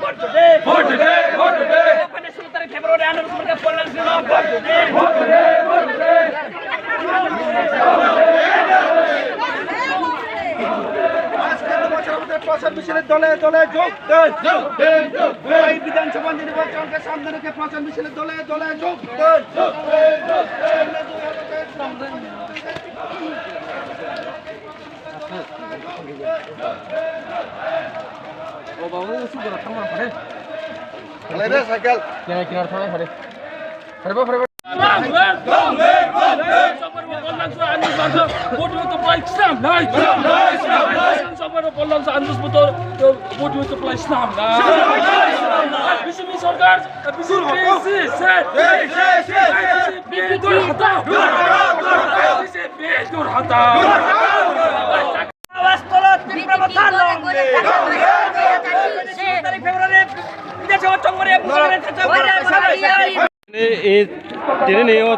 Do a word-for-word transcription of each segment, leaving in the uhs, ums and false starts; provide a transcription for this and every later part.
ভোট দে, ভোট দে, ভোট দে। এখানে ষোলো তারিখ ফেব্রুয়ারি আন্দোলন সম্পর্কে কল্যাণ সিনহা, ভোট দে, ভোট দে, ভোট দে। আজকে তোমার সর্বদা প্রচার মিছিলে দলে দলে যোগ দেন। যোগ দেন, যোগ দেন। এই বিধানসভা নির্বাচনকে সামনে রেখে প্রচার মিছিলে দলে দলে যোগ দেন। যোগ দেন, যোগ দেন। O babu, usu gora thangma phare. Khalai de cycle. Kira kira thangma phare. Phare ba, phare ba. Vote with the flag stamp, right? Vote with the flag stamp, right? B J P sorkar, B J P, B J P dur hatao. B J P dur hatao. আওয়াজ তোলো, ত্রিপুরা মথা long live. তেরো ফেব্রুয়ারি বিধানসভা Chaumari. Tini ni o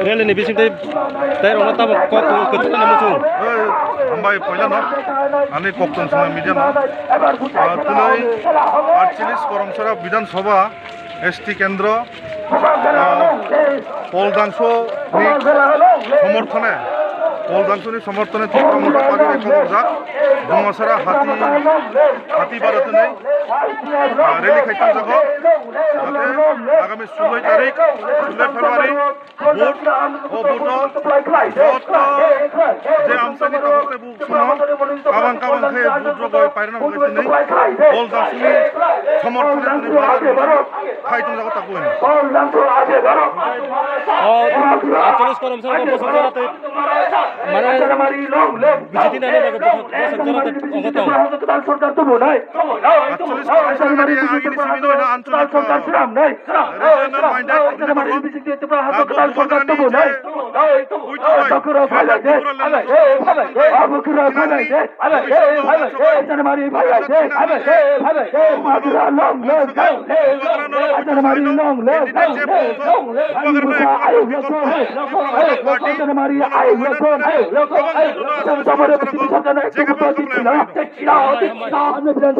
rally ni bising tei, tei rwngno tamo kok kwthwna muchung. Hambai poila no, ani kok tong swnam media no. Ah, tunai aatchalish Karamchara Bidhan Sabha S T kendro, ah, Paul Dangso ni somorthone, Paul Dangso ni somorthone Tipra Motha Party bai khobor jak, Dumasara Hati, Hati Bara tunai, ah, rally khai tong jago, jate agami suloi tarik, suloi February, Vote, o vote o joto je amchaini tabuk tei buk sono kabang kabang khe vote rok bai pairwna bagwi tini Paul Dangso ni somorthone tini bazar khai tongjago tabuk. O aatchalish Karamchara bosong jora tei mane B J P nani bagwi bosong jora tei tongo tong. Aatchalish Karamchara ni agini simi noi na anchalik, ah, regional minded leader rok. Abo bubagrani je buitui bai, Tripura land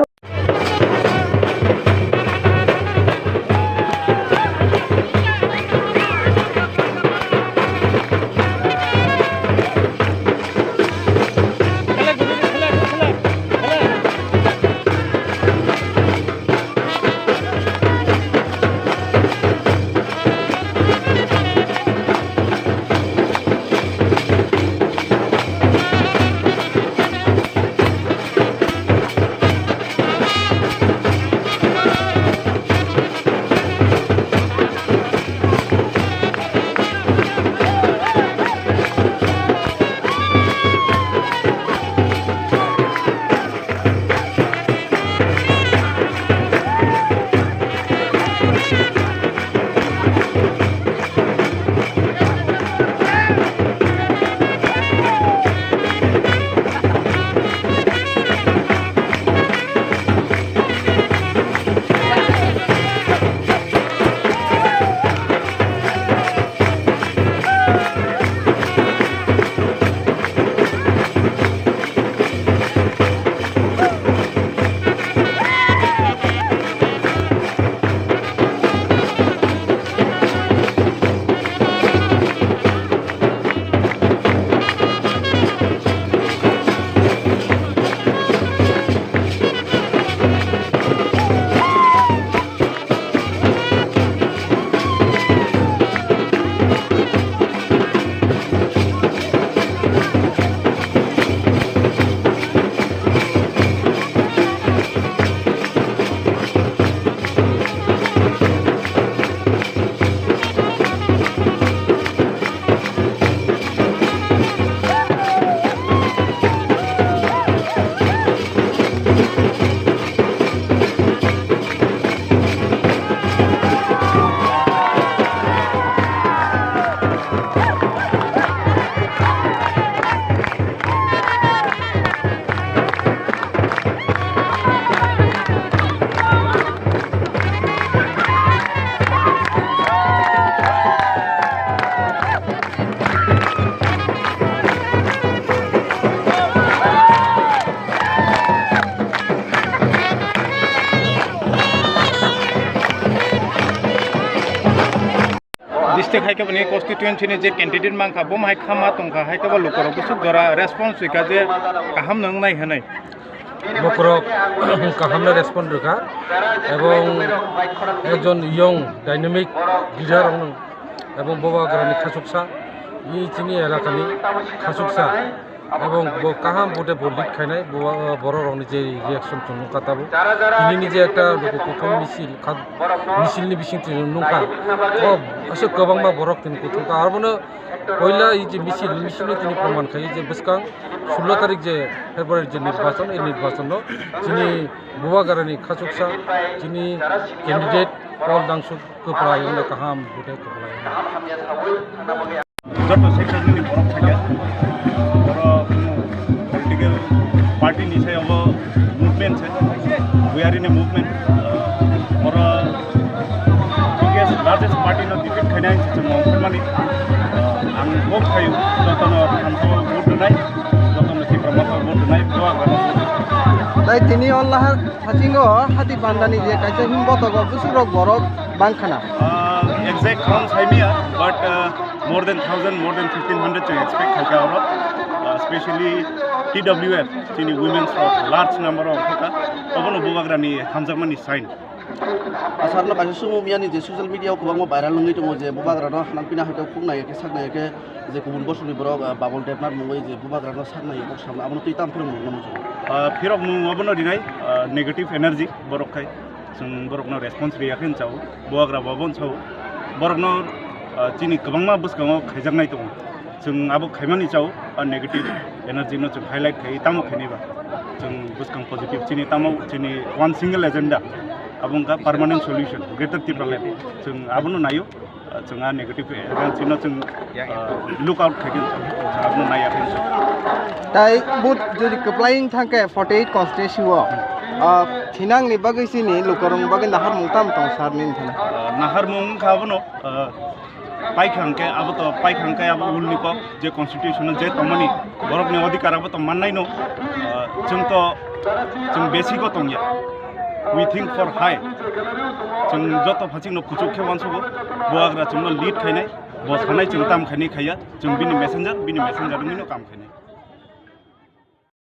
Tei hai khe bini constituency ni je candidate mankha, bo hai kha ma tongkha, hai khe bo lukurok bwswk jora response rwkha je kaham no wngnai hwnwi. Bokhorok kaham no respond rwkha, ebong ekjon young dynamic leader rok no, ebong Bubagra ni khachuksa, i chini elaka ni khachuksa, ebong bo kaham bote bo lead khainai, bo, borok rok ni je reaction chwng nukha tabuk. Tini ni je ekta luku kuthum misil kha, misil ni bising chwng nukha, o aswk kwbangma borok tini kuthum kha, abo no puila i je misil, misil no tini proman khai je bwskang sullo tarik je February je nirbachon, ei nirbachon no chini Bubagra ni khachuksa, chini candidate Paul Dangsuk kwplai wngno kaham, bote kwplai wngno. Joto section ni borok thangya, borok political party ni sayo bo movement se, buyari ni movement, borok biggest largest party no defeat khainai se chwng mong khaimani, ang vote khayo, joto no thansa vote rwnai, joto no Tipra Motha vote rwnai, Bubagra no vote rwnai. Tai tini o lahar phasingo hati bandani je kaisa himbotogo bwswk rok borok bang khana. Exact count saimaya, but more than thousand, more than fifteen hundred chwng expect khaikha oro, specially T W F chini women's rok large number o ongkha, obono Bubagra ni hamjakmani sign. Asarno kaisa sumung miyani je social media o kwbangma viral wngwi tongo je Bubagra no hanang pina haito khuknai khe saknai khe je kubun bosongni borok, ah, Babul Debnath mungwi je Bubagra no saknai kok samna abono twi tam phirok mung namo chwng. Ah, phirok mung obono rinai, ah, negative energy borok khai chwng borok no response riya khe chao, Bubagra bo obono sao borok no, ah, chini kwbangma bwskango khaijaknai tongo. Chwng abo khaimani chao, a negative energy no chwng highlight khai, tamo khainai ba. Chwng bwskang positive chini tamo chini one single agenda, abo wngkha permanent solution, Greater Tipraland. Chwng abono naio, chwng a negative energy no chwng, ah, look out khai, chwng abono naiya khe. Tai but jodi kwplai wng thang khe forty eight constituency o, ah, thinang ni bagwi chini lukurok ni bagwi naharmung tamo tong sar nini thani? Ah, naharmung wngkha abono, ah, paikha hwnkhe abo to paikha hwnkhe abo ulni kok je constitution o je tongmani borokni odhikar abo to mannaino, ah, chwng to chwng basic o tongya, we think for high, chwng joto phachikno kuchuk khe uansugo, Bubagra chwngno lead khainai, bo sanai chwng tam khainai khaiya, chwng bini messenger, bini messenger wngwino kam khainai.